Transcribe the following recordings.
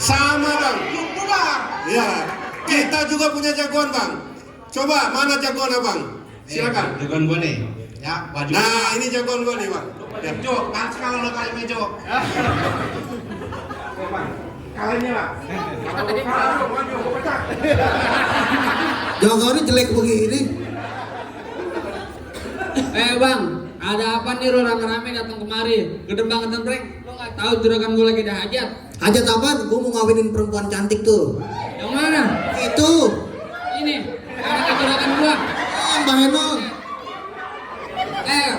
Sama bang. Gitu bang. Ya, kita juga punya jagoan bang. Coba mana jagoan abang? Silakan. Jagoan gua nih. Ya, baju. Nah, ini jagoan gua nih bang. Ya, Cok, kan kalau lo kali mejo. Kalahnya bang. Kalau maju, gua pecah. Jagoannya jelek begini. Bang, ada apa nih lo rame-rame datang kemari? Gede banget tempreng, lo nggak tahu juragan gue lagi ada hajat. Hajat apaan? Gue mau ngawinin perempuan cantik tuh. Yang mana? Itu. Ini, anaknya juragan gua. Mbak Heno.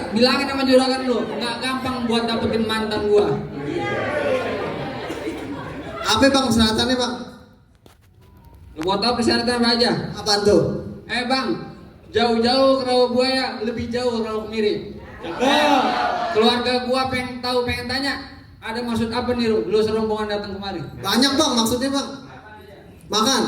Bilangin sama juragan lo, nggak gampang buat dapetin mantan gua. Apa bang persyaratannya bang? Lo mau tahu persyaratan apa aja? Apaan tuh? Bang, jauh-jauh ke Rawabuaya, lebih jauh ke Rawakmiri. Keluarga gua pengen tahu, pengen tanya, ada maksud apa nih lu serombongan datang kemari? Banyak bang maksudnya bang. Makan.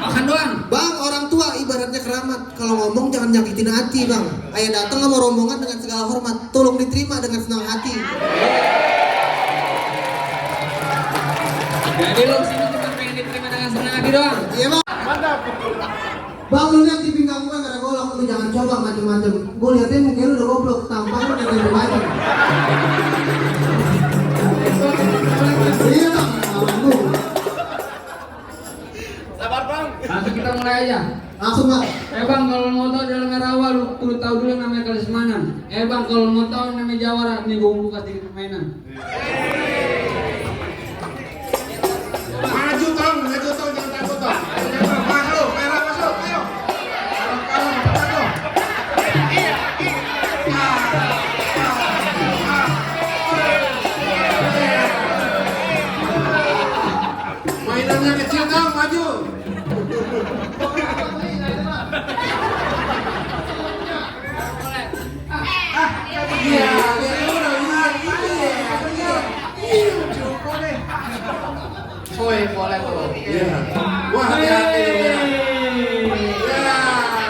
Makan doang. Bang, orang tua ibaratnya keramat. Kalau ngomong jangan nyakitin hati bang. Ayah datang sama rombongan dengan segala hormat. Tolong diterima dengan senang hati. Jadi lu kesini cuma pengen diterima dengan senang hati doang? Iya bang. Mantap. Bang, lu lihat di pinggang gue gara golok. Lu jangan coba macem-macem. Gue liatin mungkin lu udah goblok. Tampang lu udah jadi macem. Iya bang. Lu. Sabar bang. Langsung kita mulai aja. Langsung bang. Bang, kalau mau tahu dalam Rawa lu perlu tahu dulu namanya Kalismanan. Bang, kalau mau tahu namanya Jawara, nih gua buka sedikit permainan. Maju tong, jangan takut tong. Masuk, merah masuk, ayo. Kalau masuk. Mainannya kecil tong, maju. Iya, Woi, boleh tuh. iya. Wah, hati-hati nih merah. Ya.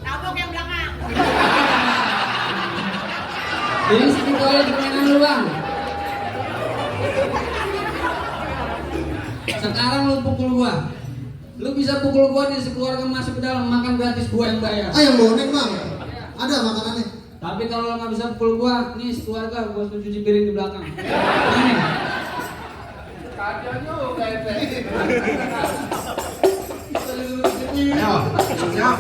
Tabok yang belakang. Jadi segitu aja permainan lu bang. Sekarang lu pukul gua. Lu bisa pukul gua nih sekeluarga masuk ke dalam, makan gratis gua yang bayar. Yang bonek bang. Ada makanannya. Tapi kalau lo nggak bisa pukul gua, nih sekeluarga gua suruh cuci piring di belakang. Nih. Ayo, siap.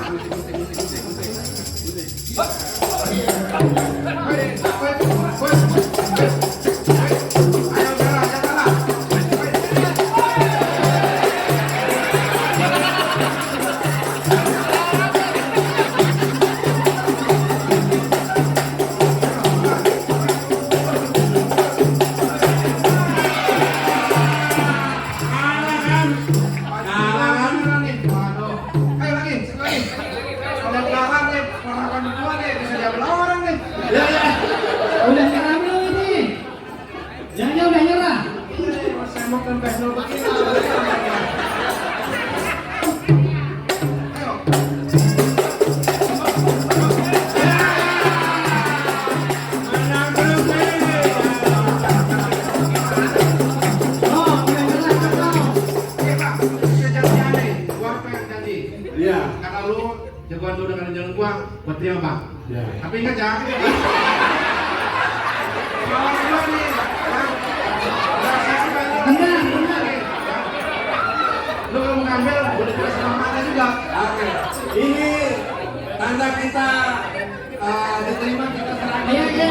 Ayo, jalan. Udah nyerah belum ini? Jangan udah nyerah. Iya. Karena lu jagoan lu dengan jalan gua, buat terima bang. Iya. Tapi ingat ya. Lawan gua nih, Bang. Benar. Lu kalau mau ngambil, boleh juga sama mana juga. Oke. Ini tanda kita diterima, kita serahkan. Iya.